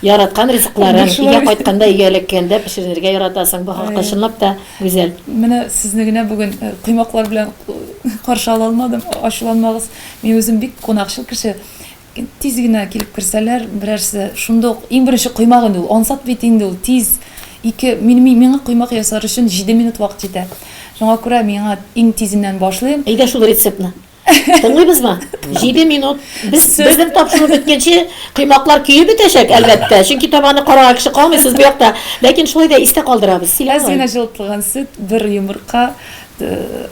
яраткан ризыкларын өйгә кайтканда, өйгә эләккәндә пешерергә яратасың. Бу хакта чынлап та Гүзәл. Менә сезне генә бүген коймаклар белән каршы ала алмадым, ачуланмагыз. Мин үзем бик кунакчыл кеше. Тиз генә килеп керсәләр, берәрсе шунда ук, иң беренче коймак инде ул, ансат бит инде ул, тиз. Ике, мин, миңа коймак ясар өчен җиде минут вакыт җитә. Шуңа күрә миңа иң тизеннән башлыйм. Әйдә шул рецептны. Тыңлыйбызмы? Җиде минут. Без безнең тапшыру беткәнче коймаклар көеп бетәчәк, әлбәттә. Чөнки табаны карарга кеше калмый, сез бу якта. Ләкин шулай да истә калдырабыз. Сөйлә Әз генә җылытылган сөт, бер йомырка,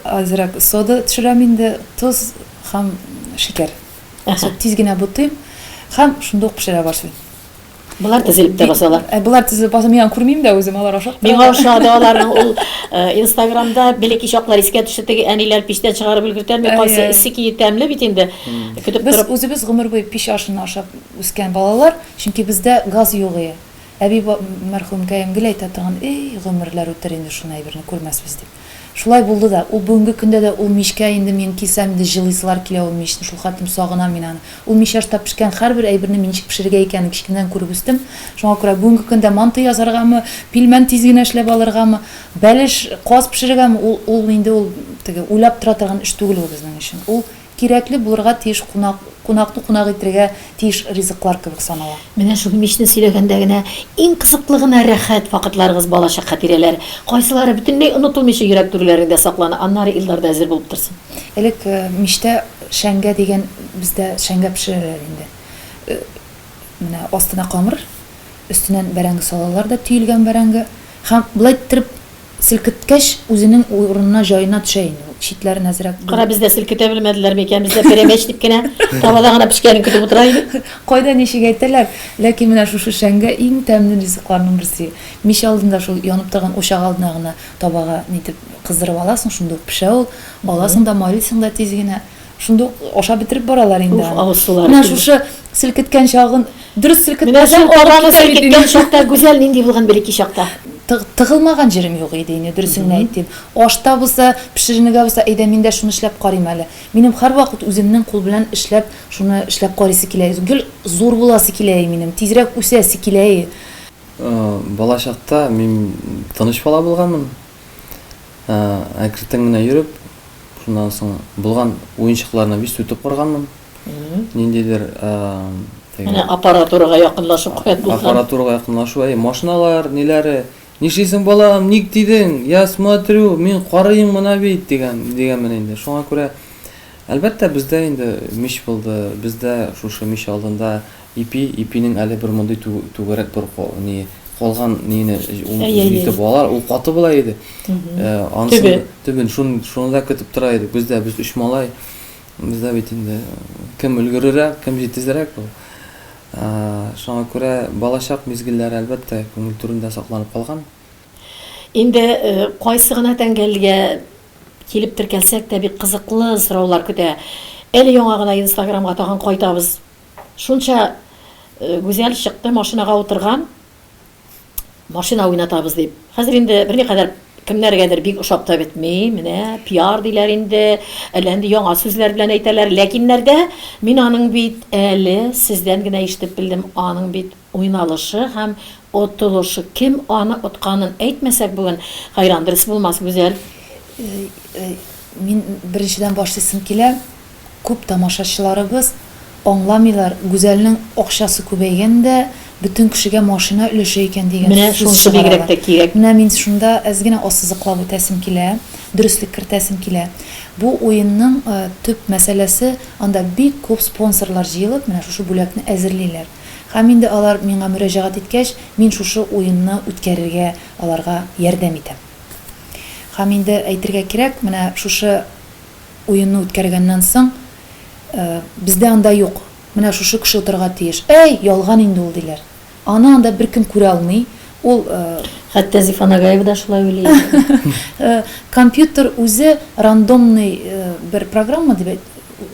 азрак сода төшерәм инде, тоз һәм шикәр. Соң тиз генә бутыйм һәм шунда ук пешерә башлыйм. Болар тезелеп тә басалар. Ә болар тезелеп баса, мин аны күрмим дә үзем, алар ашап Миңа ошады аларның ул Инстаграмда бәләкәй чаклар искә төште, теге әниләр пичтән чыгарып өлгертәлми, кайсы эссе көе тәмле бит инде. Көтеп Без торып. үзебез гомер буе пич ашын ашап үскән балалар, чөнки бездә газ юк ие. Әби мәрхүмкәем гел әйтә торган, Эй, гомерләр үтер инде шуны әйберне күрмәсбез дип. Шулай булды да. Ул бүгенге көндә дә ул мичкә инде мин килсәм инде җылыйсылар килә ул мичне, шул хәтлем сагынам мин аны. Ул мич ашта пешкән һәрбер әйберне мин ничек пешерергә икәнен кечкенәдән күреп үстем. Шуңа күрә бүгенге көндә манты ясаргамы, пилмән тиз генә эшләп алыргамы, бәлеш, каз пешерергәме, ул, ул инде ул теге уйлап тора торган эш түгел ул безнең өчен. Ул Кирәкле булырга тиеш кунак, кунакны кунак итергә тиеш ризыклар кебек санала. Менә шул мичне сөйләгәндә генә иң кызыклы гына рәхәт вакытларыгыз, балачак хатирәләре, кайсылары бөтенләй онытылмыйча йөрәк түрләреңдә саклана, аннары Илдар да әзер булып торсын. Элек мичтә шәңгә дигән, бездә шәңгә пешерәләр инде. Менә астына камыр, өстеннән бәрәңге салалар да, төелгән бәрәңге. Һәм болай иттереп Селкеткәч, үзенең урынына, җаена төшә инде ул. Читләрен әзрәк Кара, бездә селкетә белмәделәр микән, бездә пәрәмәч дип кенә табада гына пешкәнен көтеп утыра идек. Кайда ничек әйтәләр, ләкин менә шушы шәңгә иң тәмле ризыкларның берсе. Мич алдында шул янып торган учак алдына гына табага нитеп кыздырып аласың, шунда ук пешә ул. Аласың да, майлыйсың да тиз генә. Шунда ук ашап бетереп баралар инде Уф, авыз сулары Менә шушы селкеткән чагын, дөрес Менә селкетмәсәң, шул табаны селкеткән чакта Гүзәл нинди булган бәләкәй чакта? Тыгылмаган җирем юк иде инде, дөресен генә әйтим. Ашта булса, пешеренергә булса, әйдә мин дә шуны эшләп карыйм әле. Минем һәрвакыт үземнең кул белән эшләп, шуны эшләп карыйсы килә. Гел зур буласы килә минем, тизрәк үсәсе килә. Балачакта мин тыныч бала булганмын. Әкертен генә йөреп, шуннан соң булган уенчыкларны бик сүтеп корганмын. Ниндидер теге Менә аппаратурага якынлашу куәт булган. Аппаратурага якынлашу, әй, машиналар, ниләре. Нишлисең, балам, ник тидең? Я смотрю, мин карыйм гына бит, дигән, дигәнмен инде. Шуңа күрә, әлбәттә, бездә инде мич булды. Бездә шушы мич алдында Ипи, ипинең әле бер мондый түгәрәк бер ни калган нине итеп алар, ул каты була иде. Анысы төбен шуны шуны да көтеп тора идек. Без дә без өч малай. Бездә бит инде кем өлгерерәк, кем җитезрәк ул. Шуңа күрә балачак мизгелләре әлбәттә күңел түрендә сакланып калган. Инде кайсы гына тәңгәлгә килеп теркәлсәк тә бик кызыклы сораулар көтә. Әле яңа гына Инстаграмга тагын кайтабыз. Шунча Гүзәл чыкты, машинага утырган, машина уйнатабыз дип. Хәзер инде берникадәр Кемнәргәдер бик ошап та бетми, менә пиар диләр инде, әллә инде яңа сүзләр белән әйтәләр. Ләкиннәрдә мин аның бит әле сездән генә ишетеп белдем, аның бит уйналышы һәм отылышы, кем аны отканын әйтмәсәк бүген, хәйран дөрес булмас, Гүзәл. Мин беренчедән башлыйсым килә. Күп тамашачыларыбыз аңламыйлар, Гүзәлнең акчасы күбәйгән дә, бөтен кешегә машина өләшә икән дигән Менә сүз шунысы бигрәк чыгаралар. тә кирәк. Менә мин шунда әз генә ассызыклап үтәсем килә, дөреслек кертәсем килә. Бу уенның төп мәсьәләсе, анда бик күп спонсорлар җыелып, менә шушы бүләкне әзерлиләр. Һәм инде алар миңа мөрәҗәгать иткәч, мин шушы уенны үткәрергә аларга ярдәм итәм. Һәм инде әйтергә кирәк, менә шушы Уенны үткәргәннән соң, Бездә анда юк, менә шушы кеше утырырга тиеш. Әй, ялган инде ул, диләр. Аны анда беркем күрә алмый. Ул. Хәтта Зифа Нагаева да шулай уйлый иде. Компьютер үзе рандомный бер программа дип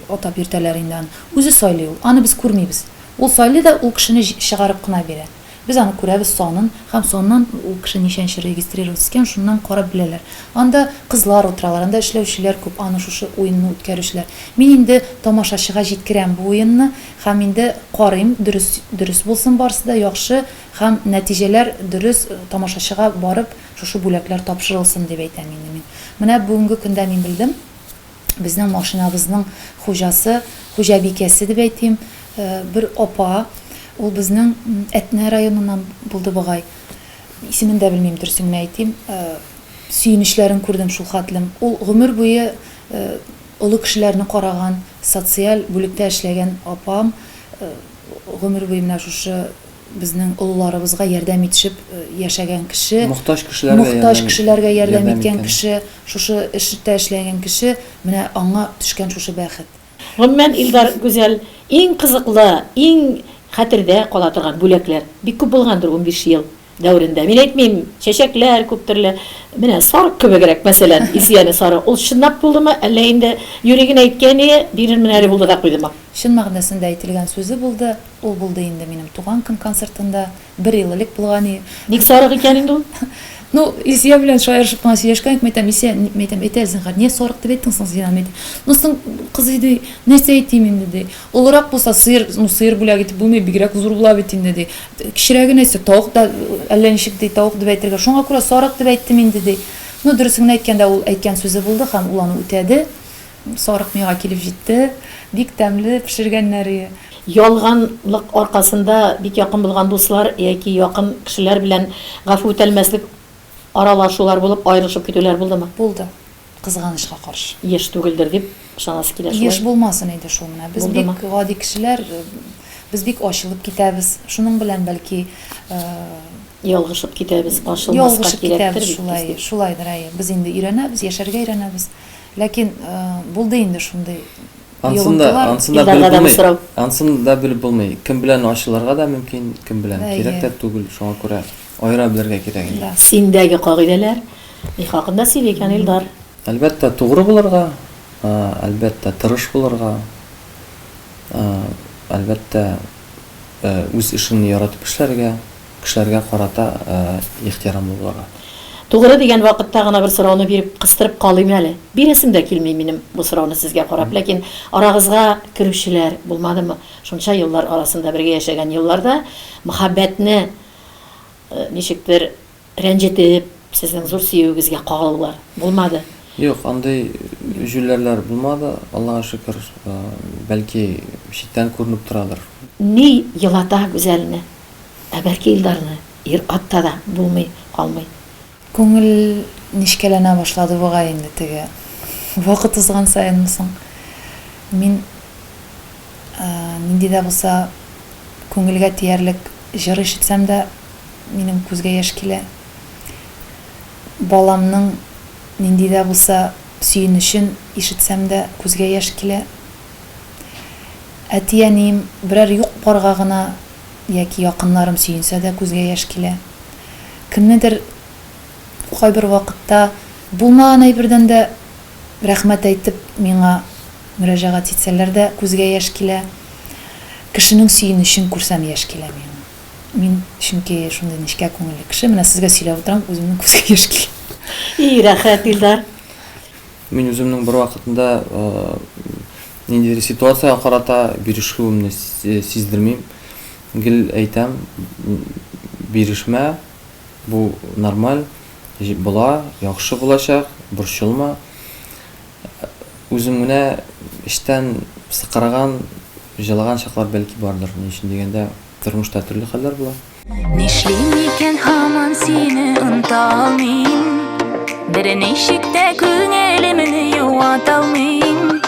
атап йөртәләр инде аны. Үзе сайлый ул. Аны без күрмибез. Ул сайлый да, ул кешене чыгарып кына бирә. Без аны күрәбез санын һәм саннан ул кеше ничәнче регистрироваться иткән, шуннан карап беләләр. Анда кызлар утыралар, анда эшләүчеләр күп, аны шушы уенны үткәрүчеләр. Мин инде тамашачыга җиткерәм бу уенны һәм инде карыйм, дөрес, дөрес булсын барысы да, яхшы һәм нәтиҗәләр дөрес тамашачыга барып шушы бүләкләр тапшырылсын дип әйтәм инде мин. Менә бүгенге көндә мин белдем. Безнең машинабызның хуҗасы, хуҗабикәсе дип әйтим, бер апа, ул безнең Әтнә районыннан булды бугай. Исемен дә белмим, дөресен генә әйтим. Сөенечләрен күрдем шул хәтлем. Ул гомер буе олы кешеләрне караган, социаль бүлектә эшләгән апам, гомер буе менә шушы безнең олыларыбызга ярдәм итешеп яшәгән кеше, Мохтаҗ кешеләргә мохтаҗ ярдәм кешеләргә ярдәм ярдәм иткән иткән. кеше, шушы эштә эшләгән кеше, менә аңа төшкән шушы бәхет. Гомумән, Илдар, Гүзәл, иң кызыклы, иң хәтердә кала торган бүләкләр бик күп булгандыр 15 ел дәверендә. Мин әйтмим, чәчәкләр күп төрле. Менә сарык кебегрәк, мәсәлән, Илсөяне сарык. Ул чынлап булдымы, әллә инде юри генә әйткәне, бирермен әле булды да куйдымы? Чын мәгънәсендә әйтелгән сүзе булды. Ул булды инде минем туган көн концертында, бер ел элек булган и. Ник сарык икән инде ул? Ну, Илсөя белән шаярышып кына сөйләшкән идек, мәйтәм, Илсөя, мәйтәм, әйт әле зинһар, нигә сарык дип әйттең соң син аны, мәйтәм. Ну соң, кызый, ди, нәрсә әйтим инде, ди. Олырак булса, сыер, ну сыер бүләк итеп булмый, бигрәк зур була бит инде, ди. Кечерәген әйтсә, тавык та әллә ничек, ди, тавык дип әйтергә. Шуңа күрә сарык дип әйттем инде, ди. Ну, дөресен генә әйткәндә, ул әйткән сүзе булды һәм ул аны үтәде. Сарык миңа килеп җитте. Бик тәмле пешергәннәр. Ялганлык аркасында бик якын булган дуслар яки якын кешеләр белән гафу үтәлмәслек аралашулар булып, аерылышып китүләр булдымы? Булды, кызганычка каршы. Еш түгелдер дип ышанасы килә шулай. Еш булмасын иде шул менә. Без Булдымы? бик гади кешеләр, без бик ачылып китәбез. Шуның белән, бәлки, Ялгышып китәбез, ачылмаска ялгышып кирәктер китәбез бит шулай, без дип. шулайдыр, әйе. Без инде өйрәнәбез, яшәргә өйрәнәбез. Ләкин булды инде шундый Ансын да, йогынтылар. ансын да белеп Илдарга да бу булмый. сорау. Ансын да белеп булмый. Кем белән ачылырга да мөмкин, кем белән кирәк Әйе. тә түгел. Шуңа күрә аера белергә кирәк инде. Да. Синдәге кагыйдәләр ни хакында сөйли икән, Илдар? Әлбәттә, тугры булырга, әлбәттә, тырыш булырга, әлбәттә, үз эшеңне яратып эшләргә. Кешеләргә карата ихтирамлы булырга. Тугры дигән вакытта гына бер сорауны биреп, кыстырып калыйм әле. Бирәсем дә килми минем бу сорауны сезгә карап, ләкин арагызга керүчеләр булмадымы? Шунча еллар арасында бергә яшәгән елларда мәхәббәтне ничектер рәнҗетеп, сезнең зур сөюегезгә кагылулар булмады? Юк, андый җүләрләр булмады, Аллага шөкер. Бәлки, читтән күренеп торадыр. Ни елата Гүзәлне? Ә бәлки Илдарны ир-атта да булмый калмый. Күңел нечкәләнә башлады бугай инде теге. Вакыт узган саенмы соң, мин нинди дә булса күңелгә тиярлек җыр ишетсәм дә, минем күзгә яшь килә. Баламның нинди дә булса сөенечен ишетсәм дә, күзгә яшь килә. Әти-әнием берәр юк-барга гына яки якыннарым сөенсә дә күзгә яшь килә. Кемнедер кайбер вакытта булмаган әйбердән дә рәхмәт әйтеп миңа мөрәҗәгать итсәләр дә күзгә яшь килә. Кешенең сөенечен күрсәм яшь килә миңа. Мин чөнки шундый нечкә күңелле кеше. Менә сезгә сөйләп утырам, үземнең күзгә яшь килә. И, рәхәт, Илдар. Мин үземнең бер вакытында ниндидер ситуациягә карата бирешүемне сиздермим. Гел әйтәм, бирешмә, бу нормаль, була, яхшы булачак, борчылма. Үзем генә эчтән сыкраган, җылаган чаклар бәлки бардыр. Ни өчен дигәндә, тормышта төрле хәлләр була. Нишлим икән һаман сине оныта алмыйм. Берничек тә күңелемне юата алмыйм.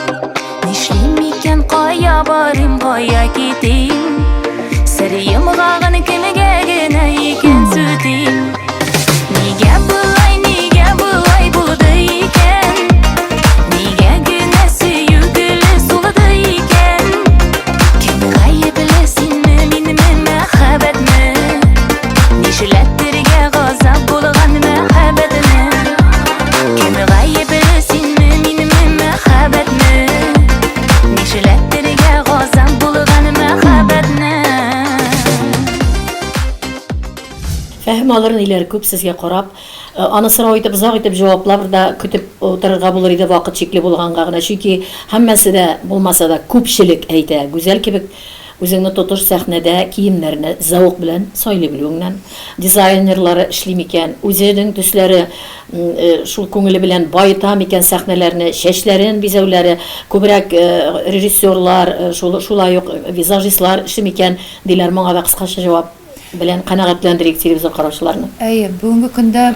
Нишлим икән, кая барыйм, кая китим? Сер йомгагын кемгә генә икән сүтим? Нигә болай, нигә болай булды икән? Нигә генә сөю гөле сулды икән? Кем гаепле, синме, минме, мәхәббәтме? Нишләтергә газап булган мәхәббәтне? Кем гаепле, синме, минме, мәхәббәтме? Нишләтергә газап булган мәхәббәтне? Фәһем алыр ниләр күп сезгә карап. Аны сорау итеп, озак итеп җаваплар да көтеп утырырга булыр иде, вакыт чикле булганга гына. Чөнки һәммәсе дә булмаса да, күпчелек әйтә, Гүзәл кебек үзеңне тотыш сәхнәдә киемнәрне зәвык белән сайлый белүеңнән, дизайнерлары эшли микән, үзенең төсләре шул күңеле белән баета микән сәхнәләрне, чәчләрен бизәүләре, күбрәк режиссерлар, шулай ук визажистлар эше микән, диләр. Моңа да кыскача җавап. Белән канәгатьләндерик телевизор караучыларны. Әйе, бүгенге көндә,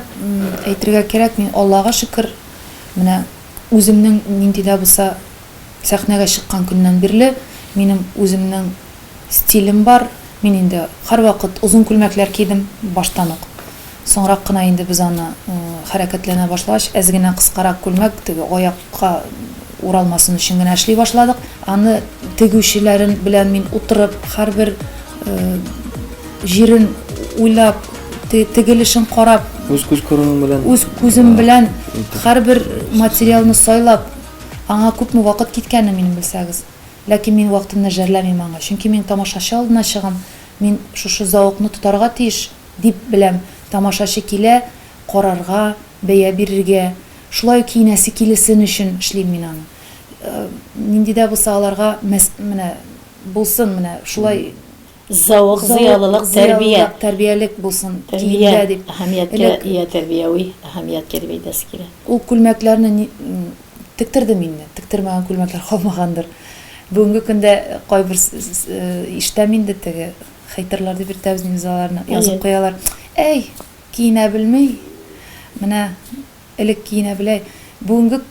әйтергә кирәк, мин Аллага шөкер, менә үземнең нинди дә булса сәхнәгә чыккан көннән бирле минем үземнең стилем бар. Мин инде һәрвакыт озын күлмәкләр кидем баштан ук. Соңрак кына инде без аны хәрәкәтләнә башлагач, әз генә кыскарак күлмәк, теге аякка уралмасын өчен генә эшли башладык. Аны тегүчеләрен белән мин утырып, һәрбер җирен уйлап, тегелешен карап, үз күз күреме белән, үз күзем белән һәрбер материалны сайлап, аңа күпме вакыт киткәнен минем белсәгез. Ләкин мин вакытымны жәлләмим аңа, чөнки мин тамашачы алдына чыгам, мин шушы зәвыкны тотарга тиеш дип беләм. Тамашачы килә карарга, бәя бирергә, шулай ук киенәсе килесен өчен эшлим мин аны. Нинди дә булса аларга менә булсын, менә шулай Зәвык, зыялылык, тәрбия. Зыялылык, тәрбиялек булсын киемдә дип. Әһәмияткә ия, тәрбияви әһәмияткә дип әйтәсе килә. Ул күлмәкләрне тектердем инде, тектермәгән күлмәкләр калмагандыр. Бүгенге көндә кайбер ишетәм инде теге хейтерлар дип йөртәбез инде без аларны, язып куялар. Әй, киенә белми, менә Элек киенә белә. Бүгенге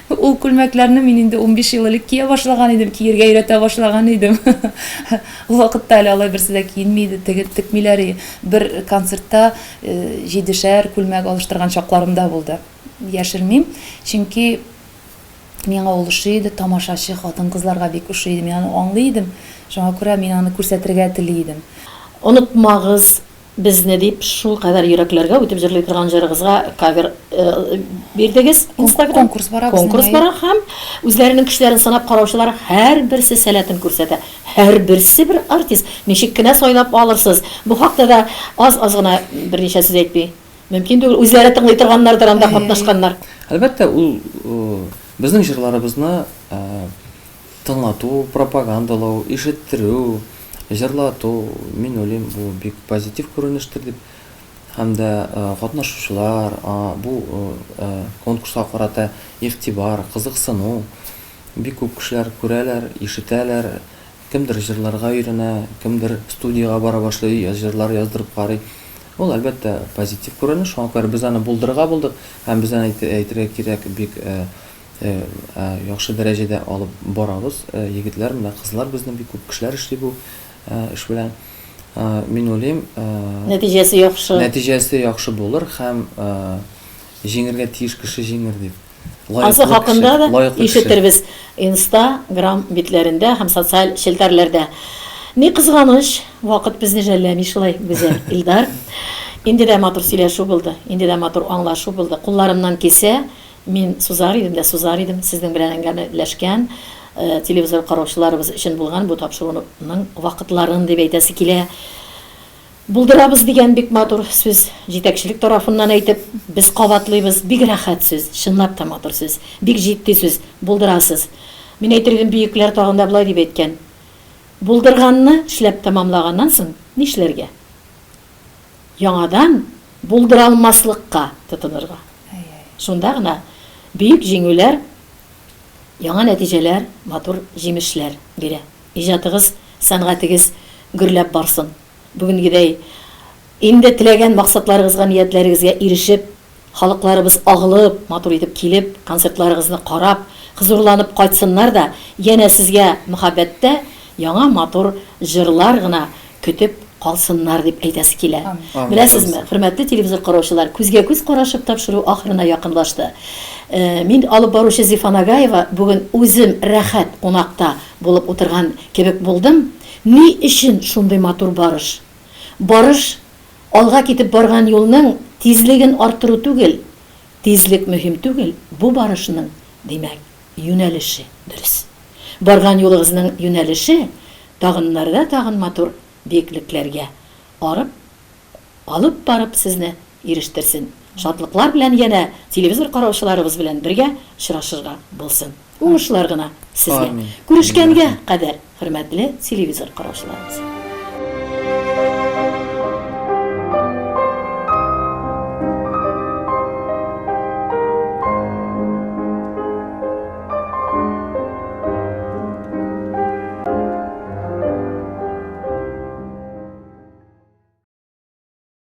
ул күлмәкләрне мин инде 15 ел элек кия башлаган идем, киергә өйрәтә башлаган идем. Ул вакытта әле алай берсе дә киенми иде, теге текмиләр иде. Бер концертта э, җидешәр күлмәк алыштырган чакларым да булды. Яшермим, чөнки миңа ул ошый иде, тамашачы хатын-кызларга бик ошый иде. Мин аны аңлый идем. Шуңа күрә мин аны күрсәтергә тели идем. Онытмагыз, Безне дип шулкадәр йөрәкләргә үтеп җырлый торган җырыгызга кавер бирдегез Инстаграм. Конкурс бара безнең. Конкурс бара һәм үзләренең көчләрен сынап караучылар һәрберсе сәләтен күрсәтә. Һәрберсе бер артист. Ничек кенә сайлап алырсыз? Бу хакта да аз-аз гына берничә сүз әйтми мөмкин түгел. Үзләре тыңлый торганнардыр анда катнашканнар. Әлбәттә, ул безнең җырларыбызны Тыңлату, пропагандалау, ишеттерү, җырлату, мин уйлыйм, бу бик позитив күренештер дип. Һәм дә катнашучылар, бу конкурска карата игътибар, кызыксыну, бик күп кешеләр күрәләр, ишетәләр, кемдер җырларга өйрәнә, кемдер студиягә бара башлый, җырлар яздырып карый. Ул, әлбәттә, позитив күренеш, шуңа күрә без аны булдырырга булдык һәм без аны әйтергә кирәк, бик Яхшы дәрәҗәдә алып барабыз. Егетләр, менә кызлар безнең бик күп кешеләр эшли бу эш белән. Мин уйлыйм, Нәтиҗәсе яхшы. Нәтиҗәсе яхшы булыр һәм җиңергә тиеш кеше җиңер дип. Ансы хакында да ишетербез инста грам битләрендә һәм социаль челтәрләрдә. Ни кызганыч, вакыт безне жәлләми шулай, Гүзәл, Илдар. Инде дә матур сөйләшү булды, инде дә матур аңлашу булды. Кулларымнан килсә, Мин сузар идем дә сузар идем сезнең белән әңгәмәләшкән, телевизор караучыларыбыз өчен булган бу тапшыруның вакытларын дип әйтәсе килә. Булдырабыз дигән бик матур сүз, җитәкчелек тарафыннан әйтеп, без кабатлыйбыз, бик рәхәт сүз, чынлап та матур сүз, бик җитди сүз, булдырасыз. Мин әйтер идем, бөекләр тагын да болай дип әйткән, Булдырганны эшләп тәмамлаганнан соң нишләргә? Яңадан булдыралмаслыкка тотынырга. Шунда гына бөек җиңүләр, яңа нәтиҗәләр, матур җимешләр бирә. Иҗатыгыз, сәнгатегез гөрләп барсын. Бүгенгедәй инде теләгән максатларыгызга, ниятләрегезгә ирешеп, халыкларыбыз агылып, матур итеп килеп, концертларыгызны карап, хозурланып кайтсыннар да, янә сезгә мөхәббәттә яңа матур җырлар гына көтеп калсыннар дип әйтәсе килә. Беләсезме, хөрмәтле телевизор караучылар, күзгә-күз карашып тапшыру ахырына якынлашты. Мин, алып баручы Зифа Нагаева, бүген үзем рәхәт кунакта булып утырган кебек булдым. Ни өчен шундый матур барыш? Барыш, алга китеп барган юлның тизлеген арттыру түгел, тизлек мөһим түгел, бу барышның, димәк, юнәлеше дөрес. Барган юлыгызның юнәлеше тагыннарда тагын матур биеклекләргә арып, алып барып сезне ирештерсен. Шатлыклар белән янә телевизор караучыларыбыз белән бергә очрашырга булсын. Уңышлар гына сезгә. Күрешкәнгә кадәр, хөрмәтле телевизор караучыларыбыз.